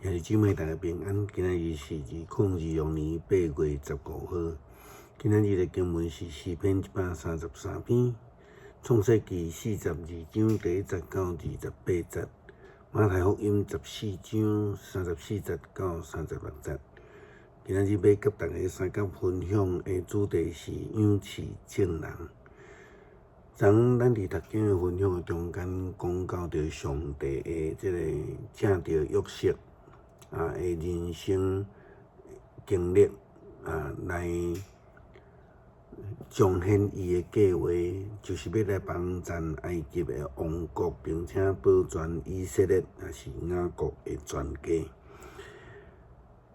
兄弟姊妹大家平安，今仔日是2026年8月15號。今仔日的經文是詩篇133篇，創世記42章第1節到28節，馬太福音14章34節到36節。今仔日欲佮大家相佮分享的主題是仰視眾人。昨咱佇讀經的分享的中間，講到著上帝的這個藉著約瑟的人生經歷啊，來彰顯伊的計畫，就是欲來幫贊埃及的王國，並且保全以色列，抑是雅各的全家。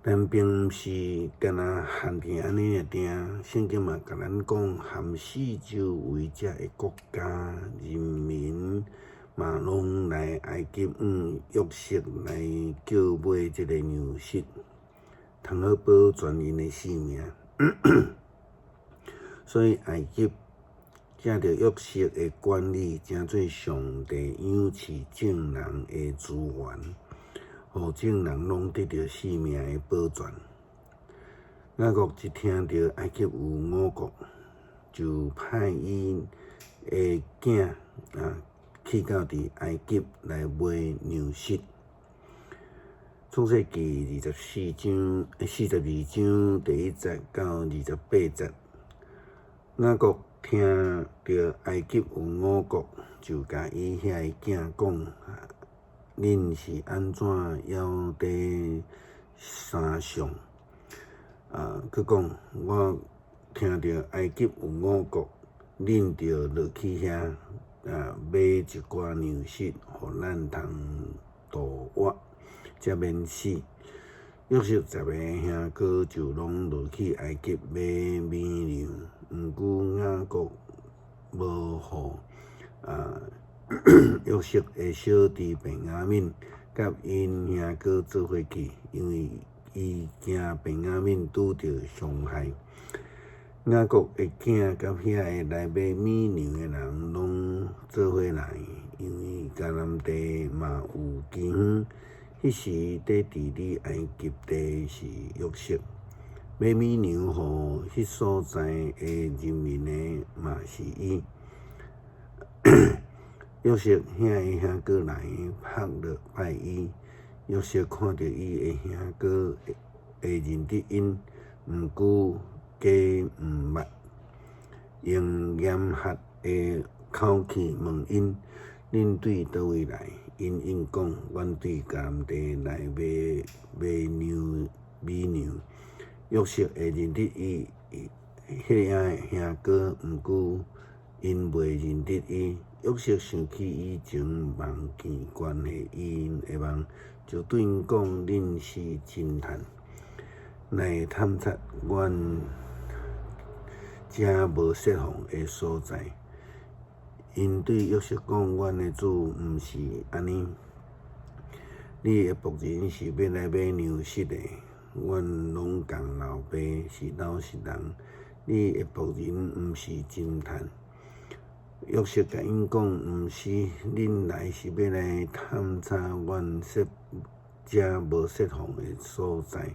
但並毋是干焦限定按呢爾定，聖經嘛共咱講，含四周圍遮的國家人民嘛，攏來埃及向約瑟來叫買這個糧食，通好保全𪜶的性命。所以埃及藉著約瑟的管理，成做上帝仰視眾人的資源，予眾人攏得著性命的保全。雅各一聽著埃及有五穀，就派伊的囝去到佇埃及來買糧食。創世記24章42章第1節到28節，雅各聽著埃及有五穀，就共伊遐个囝講：恁是按怎猶佇山上？閣講，我聽著埃及有五穀，恁著落去遐買一寡糧食，予咱通度活，才免死。約瑟10個兄哥就攏落去埃及買米糧，毋過雅各無予約瑟的小弟便雅憫佮𪜶兄哥做伙去，因為伊驚便雅憫拄著傷害。雅各的囝佮遐个來買米糧的人攏做伙來，因為迦南地嘛有饑荒。彼時佇治理埃及地是約瑟，買米糧予彼所在的人民的嘛是伊。約瑟遐个兄哥來，伏落拜伊。約瑟看著伊的兄哥會認得𪜶，毋過假毋捌，用嚴厲的口氣問𪜶：恁對佗位來？𪜶應講：阮對迦南地來買買糧米糧。約瑟會認得伊彼个兄哥，毋過𪜶袂認得伊。約瑟想起以前夢見關係𪜶的夢，就對𪜶講：恁是偵探，來探查阮遮無設防的所在。𪜶對約瑟講：阮的主毋是按呢，你的僕人是欲來買糧食的，阮攏仝老爸是老實人，你的僕人毋是偵探。約瑟共𪜶講：毋是，恁來是欲來探查阮設遮無設防的所在。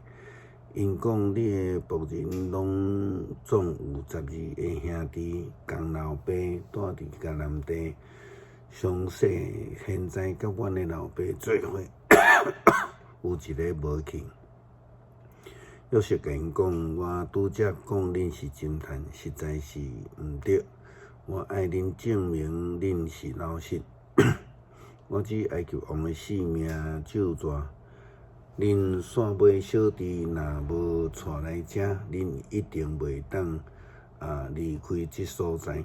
𪜶講：你的僕人攏總有12个兄弟，仝老爸蹛佇迦南地，上細現在佮阮的老爸做伙，有一个無去。約瑟共𪜶講：我拄才講恁是偵探，實在是毋對。我愛恁證明恁是老實。我指埃及王的性命咒詛，恁煞尾小弟若無帶來遮，恁一定袂當離開這所在。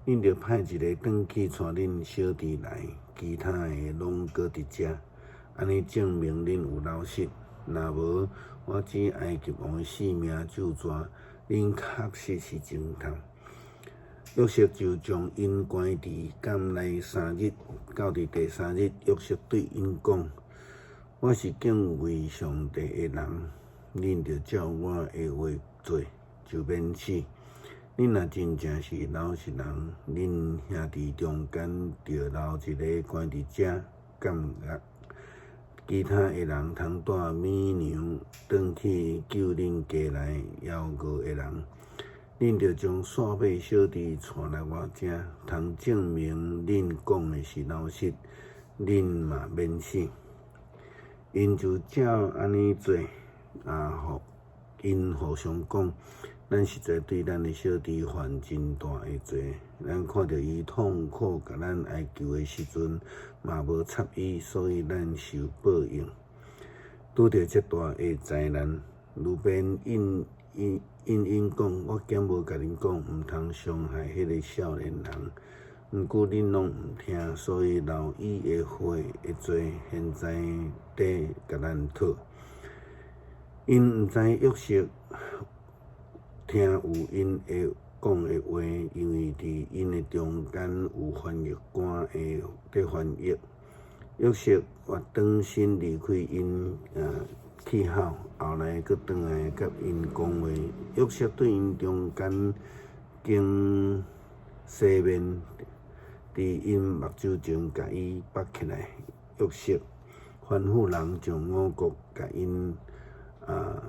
恁著派一个轉去帶恁小弟來，其他的攏閣佇遮，按呢證明恁有老實。若無，我指埃及王的性命咒詛，恁確實是偵探。約瑟就將𪜶關佇監內三日，到佇第三日，約瑟對𪜶講：我是敬畏上帝的人，恁著照我的話做，就免死。恁若真正是老實人，恁兄弟中間著留一个關佇遮監獄，其他的人通帶乳牛轉去救恁家內枵餓的人。恁著將散馬小弟帶來我遮，通證明恁講的是老實，恁嘛免死。𪜶就照按呢做，啊，予𪜶互相講：咱實在對咱的小弟犯真大的罪。咱看著伊痛苦，共咱哀求的時陣，嘛無插伊，所以咱受報應，拄著這大的災難。流便應應應𪜶講：我敢無共恁講，毋通傷害彼个少年人。毋過恁攏毋聽，所以流伊的血的罪，現在佇共咱討。𪜶毋知約瑟聽有𪜶的講的話，因為佇𪜶的中間有翻譯官的佇翻譯。約瑟也轉身離開𪜶，去後，後來閣轉來佮𪜶講話。約瑟對𪜶中間經洗面，佇𪜶目睭前共伊縛起來。約瑟吩咐人將五穀共𪜶啊，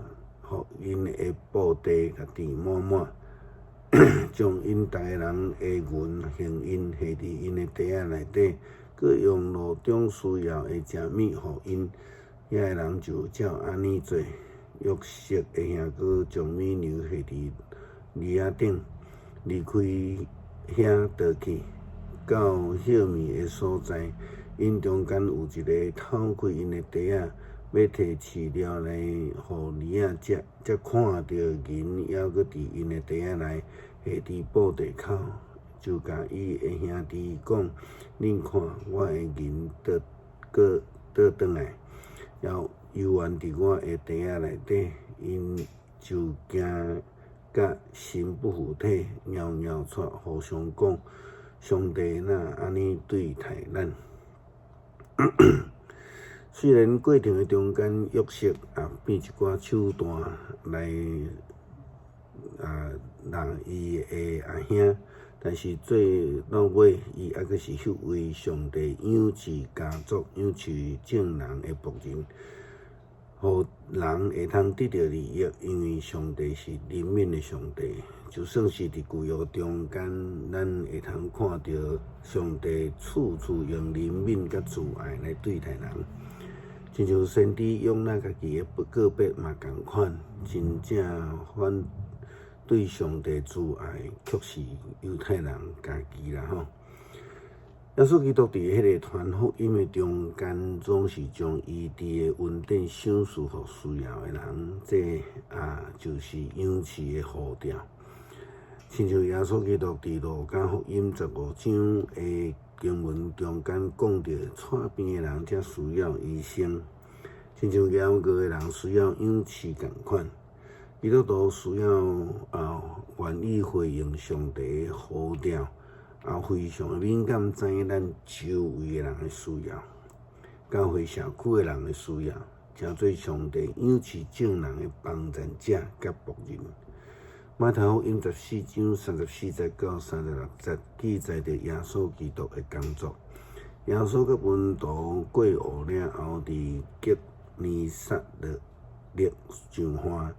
予𪜶的布袋共填滿滿，將𪜶逐个人的銀行印下佇𪜶的袋仔內底，閣用路中需要的食物予𪜶。遐个人就照按呢做。約瑟的兄哥將乳牛下佇犁仔頂，離開遐倒去，到歇暝的所在。𪜶中間有一个偷開𪜶的袋仔，欲提飼料來予驢仔食，才看著銀猶閣佇𪜶的袋仔內，下佇布袋口，就共伊的兄弟講：恁看，我的銀倒閣倒轉來，猶猶原佇我的袋仔內底。𪜶就驚甲身不符體，搖搖掣，互相講：上帝哪按呢對待咱？雖然過程的中間，約瑟也變一寡手段來啊弄伊的阿兄，但是最到尾，伊猶閣是彼位上帝養飼家族、養飼眾人的僕人，予人會通得著利益，因為上帝是憐憫的上帝。就算是佇舊約中間，咱會通看著上帝處處用憐憫佮慈愛來對待人。親像先知約拿家己的告白嘛仝款，真正反對上帝慈愛，卻是猶太人家己啦吼。耶穌基督佇彼个傳福音的中間，總是將醫治的恩典賞賜予需要的人，這啊就是養飼的呼召。親像耶穌基督佇路加福音15章的經文中間講著，蔡病的人才需要醫生，親像枵餓的人需要養飼仝款。基督徒需要啊願意回應上帝的呼召，也非常敏感，知影咱周圍的人的需要，教會社區的人的需要，成做上帝養飼眾人的幫贊者佮僕人。馬太福音14章34節到36節記載著耶穌基督的工作。耶穌佮門徒過湖了後，佇革尼撒勒上岸。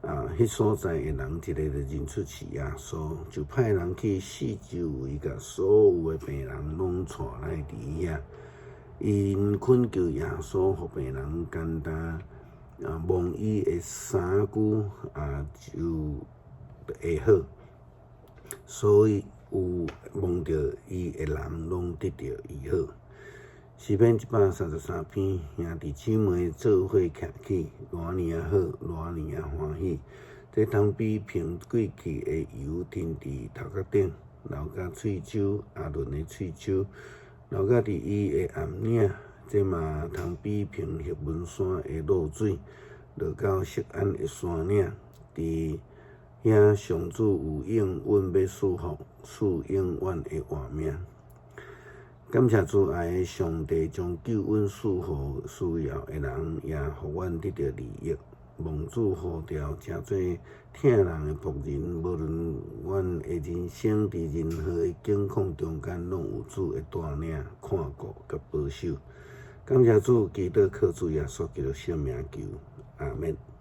啊，彼所在的人一个就認出是耶穌，就派人去四周圍，共所有的病人攏帶來佇遐。𪜶懇求耶穌，予病人簡單啊摸伊的衫袖啊，就會好。所以有摸著伊的人，攏得著醫好。詩篇133篇，兄弟姊妹做伙徛起，偌爾仔好，偌爾仔歡喜。這通比平過去的油添佇頭殼頂，流到喙鬚，亞倫的喙鬚，流到佇伊的頷領。這嘛通比平赫門山的露水，落到錫安的山嶺。佇遐上主有應允欲賜福，賜永遠的活命。感謝慈愛的上帝，將救恩賜予需要的人，也予阮得著利益。蒙主呼召，成做疼人的僕人，無論阮的人生佇任何的境況中間，攏有主的帶領、看顧佮保守。感謝主，祈禱靠主耶穌基督聖名求，阿們。